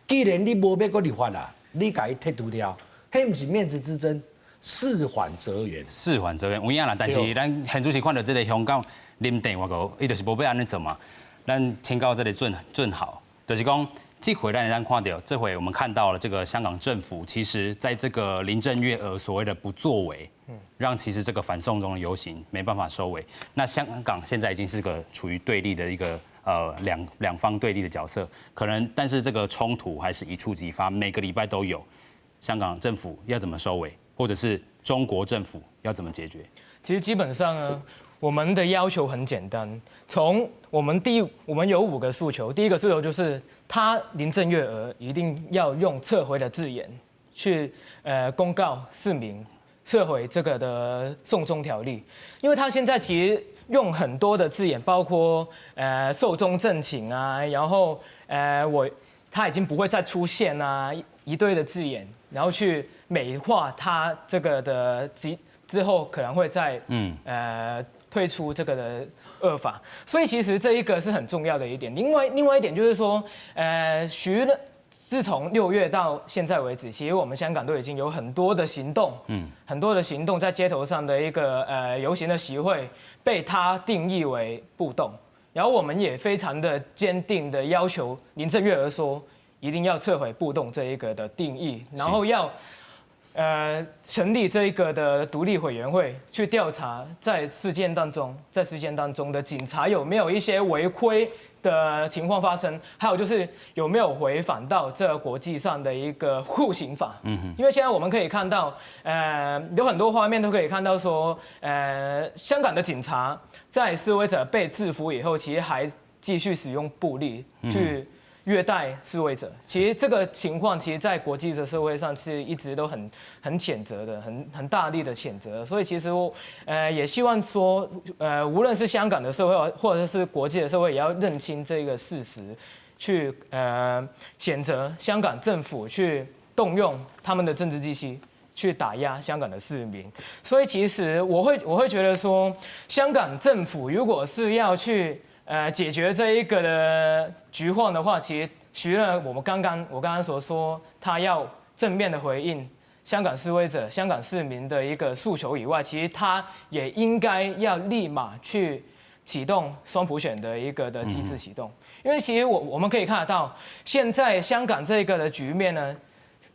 既然你無欲閣立法啦，你共伊剔除掉，彼毋是面子之爭。事緩則圓，事緩則圓，有影啦。但是咱現主時看著這個香港林鄭月娥，伊就是無欲按呢做嘛。咱請教這个俊俊豪，就是講，這回咱看著，這回我們看到了這個香港政府，其實在這個林鄭月娥所謂的不作為，讓其實這個反送中的遊行沒辦法收尾。那香港現在已經是個處於對立的一個兩方對立的角色，可能但是這個衝突還是一觸即發，每個禮拜都有。香港政府要怎麼收尾，或者是中國政府要怎麼解決？其實基本上呢，我們的要求很簡單，從我們第一，我們有五個訴求。第一個訴求就是，他林鄭月娥一定要用撤回的字眼去公告市民撤回這個的送中條例，因為他現在其實用很多的字眼，包括壽終正寢啊，然後他已經不會再出現啊一堆的字眼，然後去美化他這個的之後可能會再退出這個的惡法，所以其實這一個是很重要的一點。另外一點就是說，除了自從6月到現在為止，其實我們香港都已經有很多的行動，很多的行動在街頭上的一個遊行的集會被他定義為暴動，然後我們也非常的堅定的要求林鄭月娥說，一定要撤回暴動這一個的定義，然後要成立這一個的獨立委員會去調查在事件當中的警察有沒有一些違規的情況發生，還有就是有沒有違反到這個國際上的一個酷刑法。因為現在我們可以看到，有很多畫面都可以看到說，香港的警察在示威者被制服以後，其實還繼續使用暴力去虐待示威者。其實這個情況，其實在國際的社會上是一直都很譴責的，很大力的譴責。所以其實我也希望說，無論是香港的社會或者是國際的社會，也要認清這個事實，去譴責香港政府去動用他們的政治機器去打壓香港的市民。所以其實我會覺得說，香港政府如果是要去解決這一個的局況的話，其實除了我剛剛所說，他要正面的回應香港示威者、香港市民的一個訴求以外，其實他也應該要立馬去啟動雙普選的一個的機制啟動，因為其實我們可以看得到，現在香港這個的局面呢，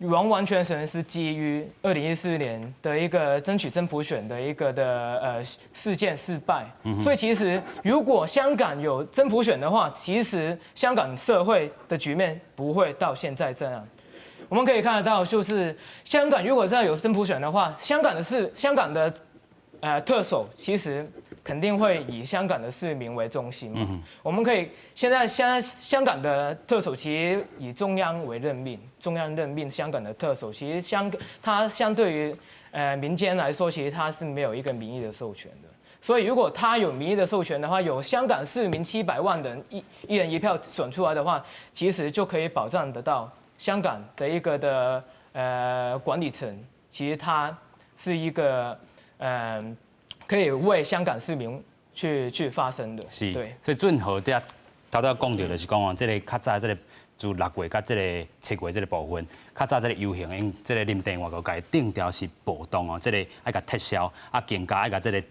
完完全全是基於2014年的一個爭取真普選的一個的事件失敗，所以其實如果香港有真普選的話，其實香港社會的局面不會到現在這樣。我們可以看得到，就是香港如果真的有真普選的話，香港的特首其實肯定會以香港的市民為中心嘛。我們可以現在香港的特首其實以中央為任命，中央任命香港的特首，其實他相對於民間來說，其實他是沒有一個民意的授權的。所以如果他有民意的授權的話，有香港市民700萬人一人一票選出來的話，其實就可以保障得到香港的一個的管理層，其實他是一個可以為香港市民去發聲的。是，對。所以俊豪這頭拄講著就是講哦，這個較早這個自6月佮這個7月這個部分，較早這個遊行𪜶這個林鄭月娥共伊定調是暴動哦，這個愛共撤銷，啊更加愛共這個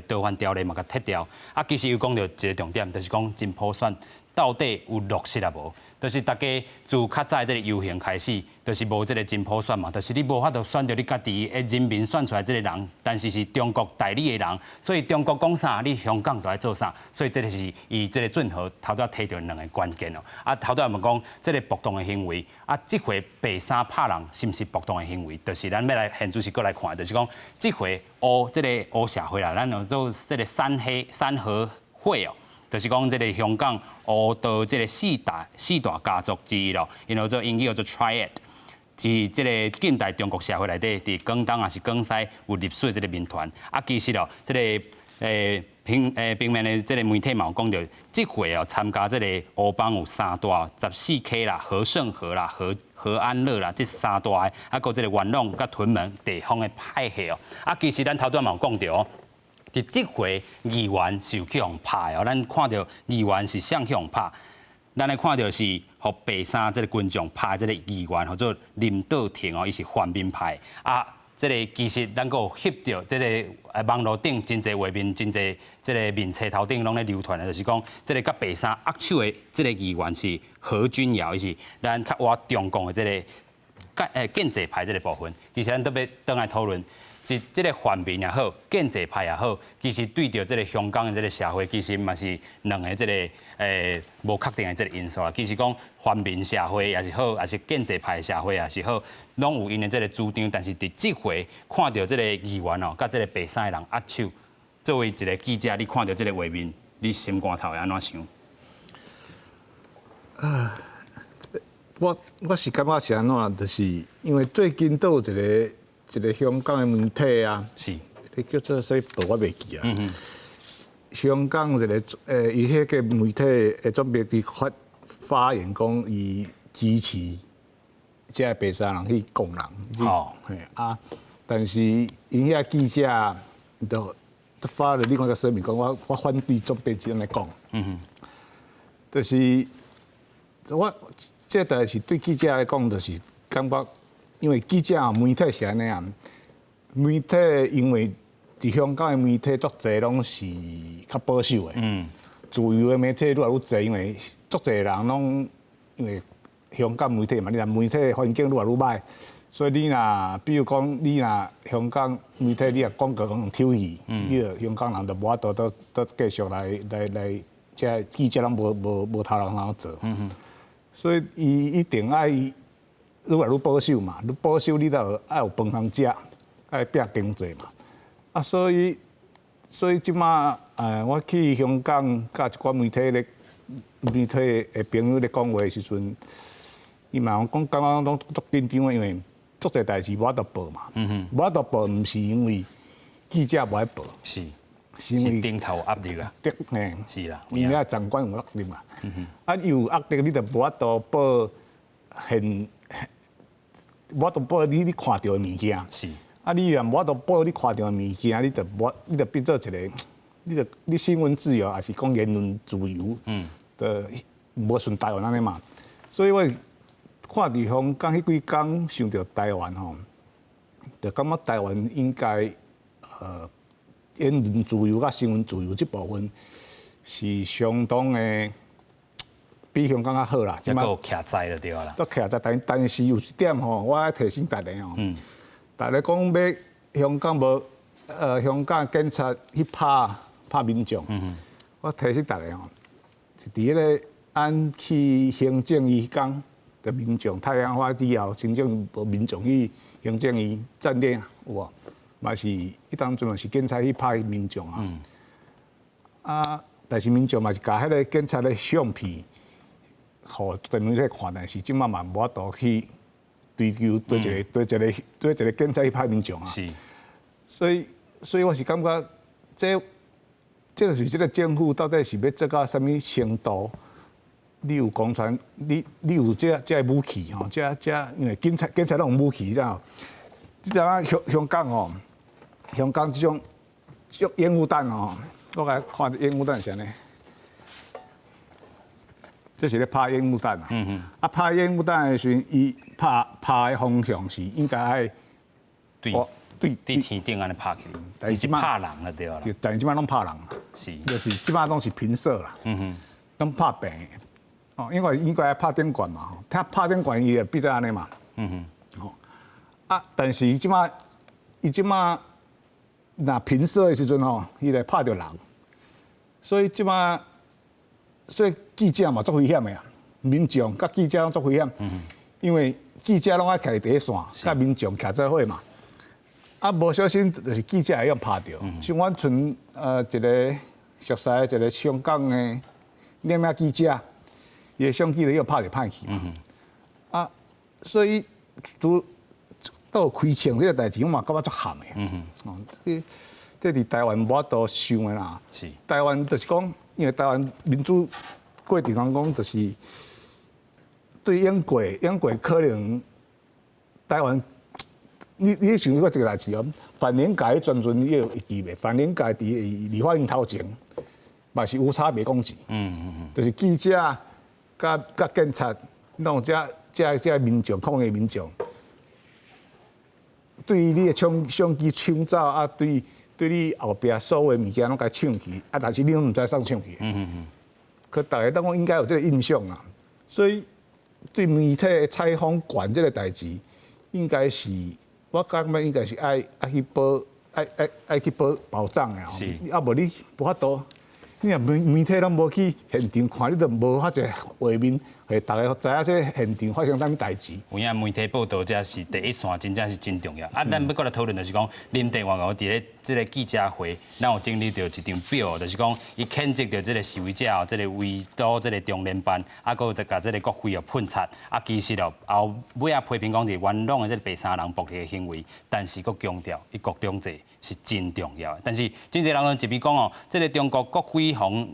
逃犯條例嘛共撤掉。啊，其實有講著一個重點，就是講真普選到底有落實啊無？就是大家自較早這個遊行開始，就是無這個真普選嘛，就是你無法度選著你家己的人民選出來這個人，但是是中國代理的人，所以中國講啥，你香港就愛做啥，所以這個是伊這個俊豪頭拄提著兩个關鍵哦。啊，頭拄嘛講這個暴動的行為，啊，這回白衫拍人是毋是暴動的行為？就是咱欲來現主時閣來看，就是講這回烏這個烏社會啦，咱叫做這個三黑三合會哦。就是講，這個香港烏道這個四大家族之一咯，𪜶叫做英語叫做 Triad，是這個近代中國社會內底，佇廣東抑是廣西有入水這個民團。啊，其實哦，這個平面的這個媒體嘛有講著，這回哦參加這個烏幫有三大，14K 啦、何勝和啦、何安樂啦，這三大的，啊，閣這個元朗佮屯門地方的派系哦。啊，其實咱頭拄嘛有講著哦。佇這回議員是有去予拍的哦，咱看著議員是啥去予拍，咱來看著是予白衫這个群眾拍這个議員，號做林道婷哦，伊是泛民派啊。這个其實咱閣有翕著這个網路頂真濟畫面，真濟這个面冊頭頂攏咧流傳的，就是講這个佮白衫握手的這个議員是何君堯，伊是咱較倚中共的這个建制派這个部分。其實咱閣欲轉來討論。這這个泛民也好，建制派也好，其實對著這个香港的這个社會，其實嘛是兩个這个無確定的這个因素啦。其實講泛民社會也是好，抑是建制派社會也是好，攏有𪜶的這个主張。但是佇這回看著這个議員哦，佮這个白衫的人握手，作為一个記者，你看著這个畫面，你心肝頭會按怎想？啊，我是感覺是按怎，就是因為最近都有一個香港的媒體啊，你叫做啥報我袂記啊。香港一個伊彼个媒體會準備去發言講，伊支持這个白衫人去告人。嘿啊，但是𪜶遐記者就發了另外一個聲明，講我反對總編輯按呢講。就是我這代誌對記者來講，就是感覺。因為記者媒體是按呢啊，媒體因為佇香港的媒體足濟攏是較保守的，自由的媒體愈來愈濟，因為足濟人攏因為香港媒體嘛，你若媒體的環境愈來愈䆀，所以你若比如講你若香港媒體你若廣告講抽去，你著香港人就無法度閣繼續來，這記者攏無頭路通做，所以伊一定愛愈來愈保守嘛，愈保守你就愛有飯通食，愛拼經濟嘛。啊，所以這馬我去香港佮一寡媒體的朋友咧講話的時陣，伊嘛講感覺攏足緊張的，因為足濟代誌無法度報嘛。無法度報，毋是因為記者無愛報，是因為頂頭壓力啊。對，嘿，是啦，因為長官有壓力嘛。啊，有壓力，你就無法度報現。無法度報你看著的物件，啊，你若無法度報你看著的物件，你就變做一个，你新聞自由，抑是講言論自由，就無像台灣按呢嘛。所以我看佇香港彼幾工想著台灣吼，就感覺台灣應該言論自由佮新聞自由這部分是相當的。比香港較好啦，這閣有徛在就對啦。都徛在，但是有一點吼，我愛提醒大家吼，大家講欲香港無，香港警察去拍民眾，我提醒大家吼，是佇彼个按去行政院彼工的民眾太陽花以後，真正無民眾去行政院佔領有無？嘛是彼當陣嘛是警察去拍民眾啊，啊，但是民眾嘛是共彼个警察的相片。予媒體看，但是這馬嘛無法度去追究對一個警察去拍民眾啊。所以我是感覺這就是這个政府到底是欲做到啥物程度？你有公權，你有這个武器吼，這因為警察攏有武器，你知無？你知影香港吼，香港這種煙霧彈吼，我共看煙霧彈是按呢。這是咧拍煙霧彈啊！啊，拍煙霧彈的時陣，伊拍的方向是應該愛對對天頂按呢拍去，但是拍人就對啦。但是這擺攏拍人，就是這擺攏是平射啦，攏拍平。哦，因為應該愛拍頂懸嘛，吼，他拍頂懸伊就變做按呢嘛。吼，啊，但是伊這擺伊這擺若平射的時陣吼，伊就拍著人，所以這擺。所以記者嘛足危險的啊，民眾佮記者攏足危險，因為記者攏愛徛佇第一線，佮民眾徛做伙嘛。啊，無小心就是記者會予拍著。像阮賰一个熟似的一个香港的攝影記者，伊的相機就予拍著歹去。啊，所以拄到開槍這个代誌，我嘛感覺足譀的。哦，這佇台灣無法度想的啦。台灣就是講。因為台灣民主過程當中，就是對英國可能台灣，你想過這个代誌哦？反年改彼陣你會記袂？反年改佇李發英頭前，嘛是無差別攻擊。就是記者佮警察，弄這民眾抗議民眾，對你的相相機搶走啊，對對你後壁所有的物件攏共搶去，啊，但是你攏毋知啥搶去。可大家攏應該有這個印象啊，所以對媒體的採訪權這個代誌，應該是我感覺應該是愛愛去保愛愛愛去保保障的吼。啊無你無法度，你若媒媒體攏無去現場看，你就無法一個畫面，予大家知影這個現場發生啥物代誌。有影媒體報導這是第一線，真正是真重要。啊，咱欲閣來討論就是講，林鄭月娥佇咧這個記者會，咱有整理著一張表，就是講伊譴責著這個示威者哦，這個圍堵這個中聯辦，啊，閣有就共這個國徽哦噴漆，啊，其實哦後尾仔批評講佇元朗的這個白衫人暴力的行為，但是閣強調一國兩制是真重要的。但是真濟人攏一邊講哦，這個中國國徽予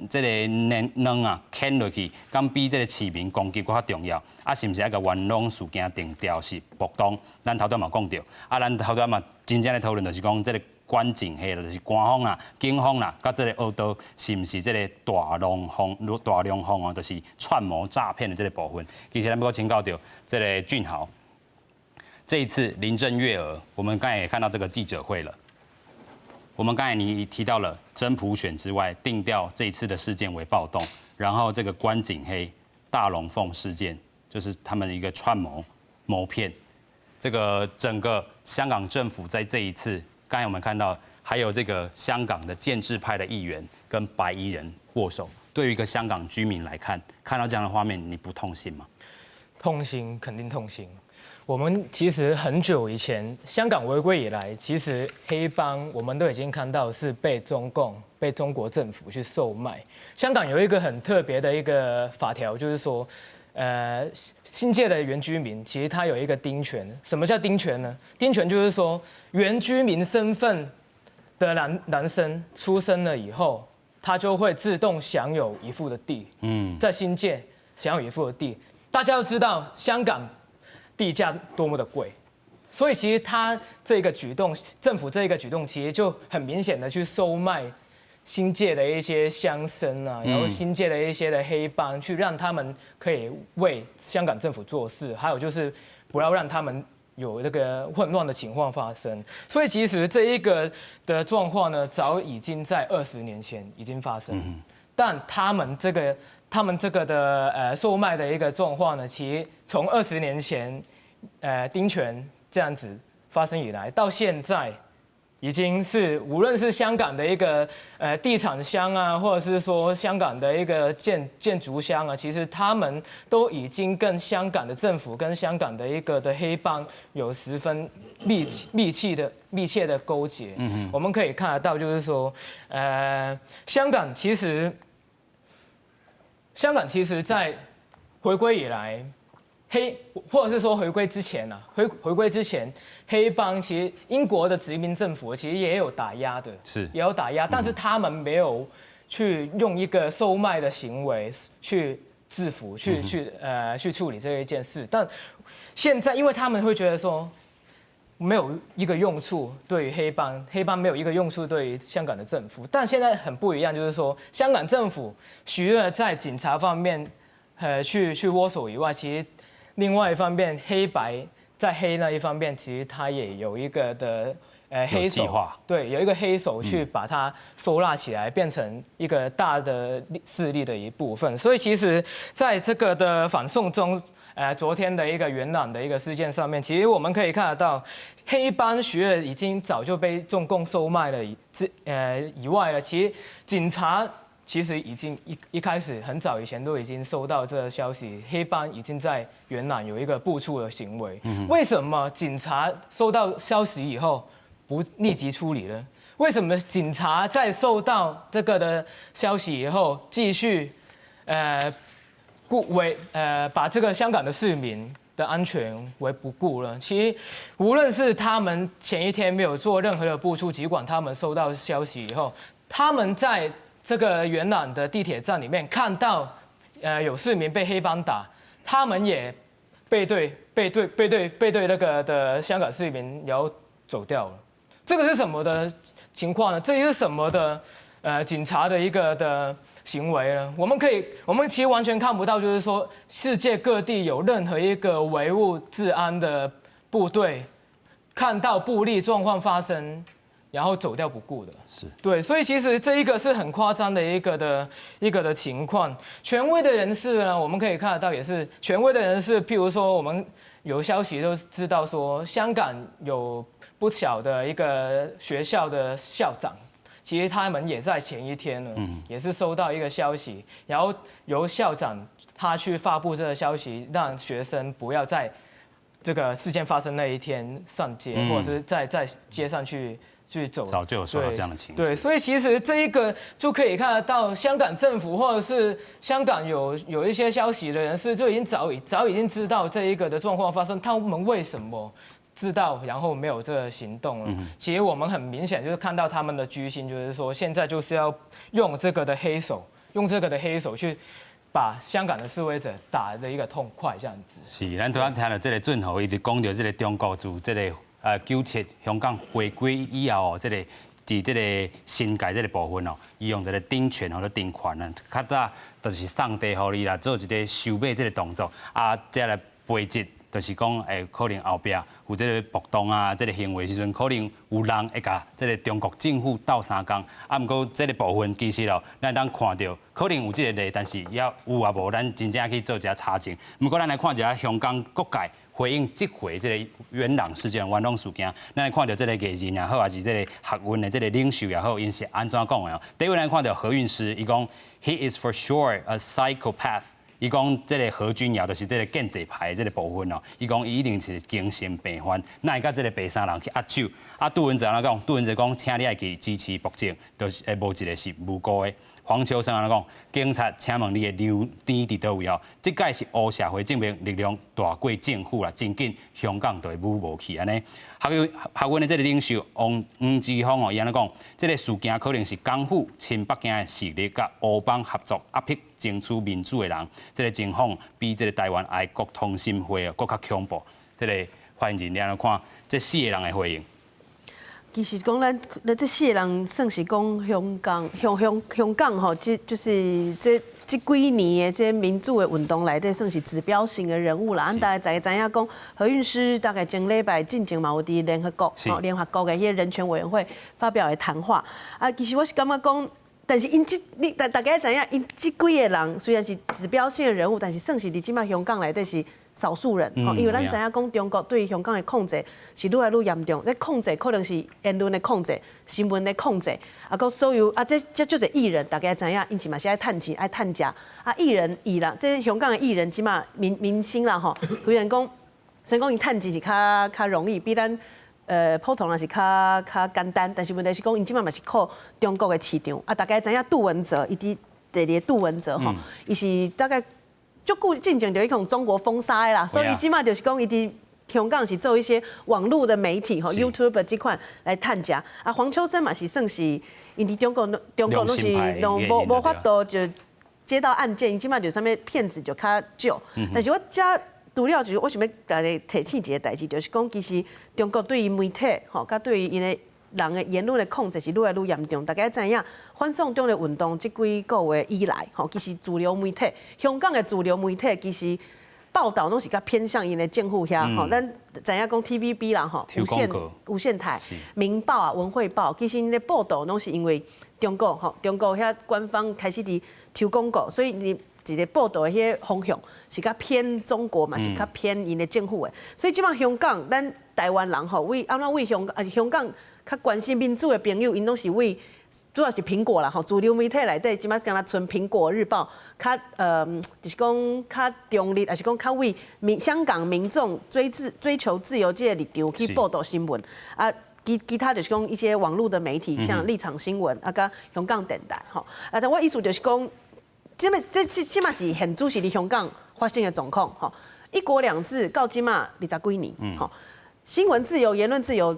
這個卵卵啊牽落去，敢比這個市民攻擊閣較重要？啊，是毋是愛共元朗事件定調是暴動？咱頭拄嘛講著，啊，咱頭拄嘛真正咧討論就是講這個關警黑就是官方啦、警方啦，佮這個惡道是毋是這個大龍鳳、大龍鳳哦，就是串謀詐騙的這個部分。其實咱欲閣請教著這個俊豪，這一次林鄭月娥，我們剛才也看到這個記者會了。我們剛才你提到了真普選之外，定調這一次的事件為暴動，然後這個關景黑大龍鳳事件，就是他們一個串謀謀騙。這個整個香港政府在這一次，剛才我們看到還有這個香港的建制派的議員跟白衣人握手，對於一個香港居民來看，看到這樣的畫面，你不痛心嗎？痛心，肯定痛心。我們其實很久以前，香港回歸以來，其實黑幫我們都已經看到是被中共、被中國政府去售賣。香港有一個很特別的一個法條，就是說，新界的原居民其實他有一個丁權。什麼叫丁權呢？丁權就是說，原居民身份的男男生出生了以後，他就會自動享有一幅的地。在新界享有一幅的地。大家都知道香港地價多麼的貴，所以其實他這個舉動，政府這個舉動，其實就很明顯的去收賣新界的一些鄉紳啊，然後新界的一些的黑幫，去讓他們可以為香港政府做事，還有就是不要讓他們有這個混亂的情況發生。所以其實這一個的狀況呢，早已經在20年前已經發生，但他們這個的售賣的一個狀況呢，其實從20年前，丁權這樣子發生以來，到現在，已經是無論是香港的一個地產商啊，或者是說香港的一個建築商啊，其實他們都已經跟香港的政府、跟香港的一個的黑幫有十分密切的勾結。我們可以看得到，就是說，香港其實在回歸以來，黑或者是說回歸之前啊，回歸之前，黑幫其實英國的殖民政府其實也有打壓的，也有打壓，但是他們沒有去用一個收賣的行為去制服、去處理這一件事。但現在，因為他們會覺得說沒有一個用處對於黑幫，黑幫沒有一個用處對於香港的政府。但現在很不一樣，就是說香港政府除了在警察方面，去握手以外，其實另外一方面，黑白在黑那一方面，其實他也有一個的黑手，對，有一個黑手去把它收納起來，變成一個大的勢力的一部分。所以其實在這個的反送中，昨天的一個元朗的一個事件上面，其實我們可以看得到，黑幫除了已經早就被中共收賣了以外了，其實警察其實已經一開始很早以前都已經收到這個消息，黑幫已經在元朗有一個部署的行為。為什麼警察收到消息以後不立即處理呢？為什麼警察在收到這個的消息以後繼續顧為把這個香港的市民的安全為不顧了？其實無論是他們前一天沒有做任何的部署，儘管他們收到消息以後，他們在這個元朗的地鐵站裡面看到，有市民被黑幫打，他們也背對那個的香港市民，然後走掉了。這個是什麼的情況呢？這是什麼的警察的一個的行為呢？我們其實完全看不到，就是說世界各地有任何一個維護治安的部隊，看到暴力狀況發生，然後走掉不顧的。對，所以其實這一個是很誇張的一個的情況。權威的人士呢，我們可以看得到，也是權威的人士，譬如說我們有消息都知道說，香港有不小的一個學校的校長，其實他們也在前一天呢，也是收到一個消息，然後由校長他去發布這個消息，讓學生不要在這個事件發生那一天上街，或者是在街上去走。早就有收到這樣的情況。對，所以其實這一個就可以看得到，香港政府或者是香港有一些消息的人士就已經早已經知道這一個的狀況發生，他們為什麼知道，然後沒有這個行動了？其實我們很明顯就是看到他們的居心，就是說現在就是要用這個的黑手，用這個的黑手去把香港的示威者打的一個痛快，這樣子。是，咱拄仔聽著這個俊豪，伊就講著這個中國自這個97香港回歸以後哦，這個佇這個新界這個部分哦，伊用這個丁權或者丁權啊，較早就是送地予你啦，做一個收買這個動作，啊，再來背責，就是講會可能後壁有這個暴動啊，這個行為時陣，可能有人會共這個中國政府鬥相共，啊，毋過這個部分其實哦，咱當看著可能有這個例，但是猶有抑無，咱真正去做一下查證。毋過咱來看一下香港各界回應這回這個元朗事件、元朗事件，咱來看著這個藝人也好，抑是這個學運的這個領袖也好，𪜶是按怎講的哦？第一位咱看著何韻詩，伊講 He is for sure a psychopath。伊講這個何君堯就是這個建制派的這個部分哦。伊講伊一定是精神病患，哪會佮這個白衫人去握手？啊，杜汶澤按怎講？杜汶澤講，請你愛記支持暴政，就是無一個是無辜的。黃秋生按怎講？警察，請問你的良知佇佗位哦？這擺是烏社會證明力量大過政府啦，真緊香港就會武無去按呢。學運的這個領袖黃之鋒哦，伊按怎講？這個事件可能是港府親北京的勢力佮烏幫合作壓迫爭取民主的人，這個情況比這個台灣愛國同心會哦閣較恐怖。這個發言人你按怎看？這四個人的回應。其實講咱這四個人算是講香港、香港吼，這就是這幾年的這民主的運動內底算是指標性的人物啦。咱大概知影講，何韻詩大概前禮拜進前嘛有佇聯合國吼聯合國的彼個人權委員會發表的談話。啊，其實我是感覺講，但是𪜶這你大家知影，𪜶這幾個人雖然是指標性的人物，但是算是佇這擺香港內底是少數人，吼，因為咱知影講中國對香港的控制是愈來愈嚴重，這控制可能是言論的控制、新聞的控制，啊，閣所有啊，這足濟藝人，大家知影，𪜶是嘛是愛趁錢、愛趁食，啊，藝人，這香港的藝人這馬明星啦，吼，雖然講雖然講𪜶趁錢是較容易，比咱普通人是較簡單，但是問題是講𪜶這馬嘛是靠中國的市場，啊，大家知影杜汶澤，伊佇第二個杜汶澤吼，伊是大概足久進前就去予中國封殺的啦，所以這馬就是講伊佇香港是做一些網路的媒體吼，YouTube 這款來趁食。啊，黃秋生嘛是算是，𪜶佇中國攏是攏無法度就接到案件，伊這馬就啥物騙子就較少。但是我遮除了就是我想欲共大家提醒一個代誌，就是講其實中國對於媒體吼，佮對於𪜶的人的言論的控制是愈來愈嚴重。大家知影，反送中的運動這幾個月以來，吼，其實主流媒體，香港的主流媒體其實報道攏是較偏向𪜶的政府遐，吼，咱知影講 TVB 啦，吼，無線台、明報啊、文匯報，其實𪜶的報道攏是因為中國，吼，中國遐官方開始佇投廣告，所以你一個報道的彼個方向是較偏中國嘛，是較偏𪜶的政府的。所以這擺香港，咱台灣人吼，為按怎為香港較關心民主的朋友，𪜶攏是為主要是蘋果啦，吼，主流媒體內底，這擺敢若賰蘋果日報，較就是講較中立，抑是講較為香港民眾追求自由這個立場去報道新聞。啊，其他就是講一些網路的媒體，像立場新聞啊，佮香港電台，吼。啊，但我意思就是講，這馬是現主是佇香港發生的狀況，吼。一國兩制到這馬20幾年，吼，新聞自由、言論自由。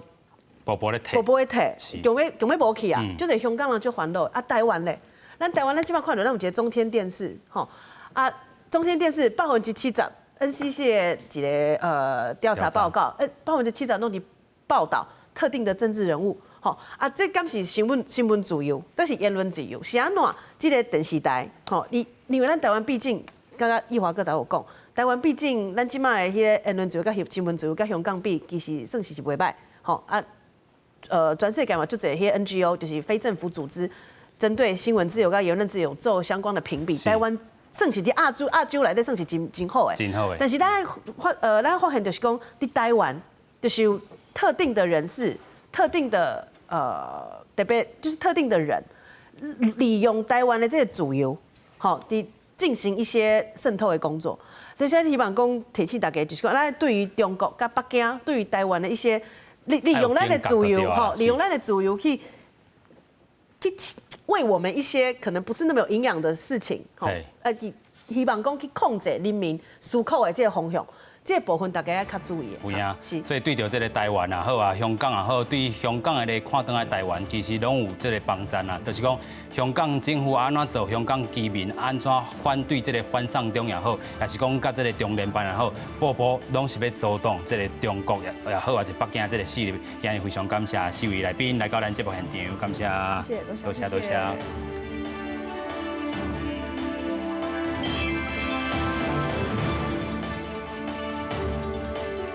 步步咧退，步步咧退，強欲無去啊！就是香港人足煩惱啊，台灣咧，咱台灣咱這馬看著咱有一個中天電視，吼啊，中天電視70% NCC 的一個調查報告，70%攏佇報導特定的政治人物，吼啊，這敢是新聞自由？這是言論自由，是按怎？這個電視台，吼，你因為咱台灣畢竟，剛剛奕華哥頭有講，台灣畢竟咱這馬的彼個言論自由佮新聞自由佮香港比，其實算是袂䆀。吼啊，全世界嘛，足濟彼 NGO 就是非政府組織，針對新聞自由佮言論自由做相關的評比，台灣算是佇亞洲內底算是真真好的。真好的。但是咱發現就是講，佇台灣就是有特定的人士、特定的特別就是特定的人，利用台灣的這個自由，吼，佇進行一些滲透的工作。所以現在希望講提醒大家，就是講，咱對於中國佮北京，對於台灣的一些利用咱的自由，吼，利用咱的自由去餵我們一些可能不是那麼有營養的事情，吼，希望講去控制人民思考的這個方向，這個部分大家要較注意。有影，所以對著這个台灣也好啊，香港也好，對香港的咧看轉來台灣，其實攏有這个幫贊啊。就是講香港政府按怎做，香港居民按怎反對這个反送中也好，抑是講佮這个中聯辦也好，步步攏是欲阻擋這个中國也好，抑是北京這个勢力。今日非常感謝四位來賓來到咱節目現場，感謝，謝謝，多謝多謝。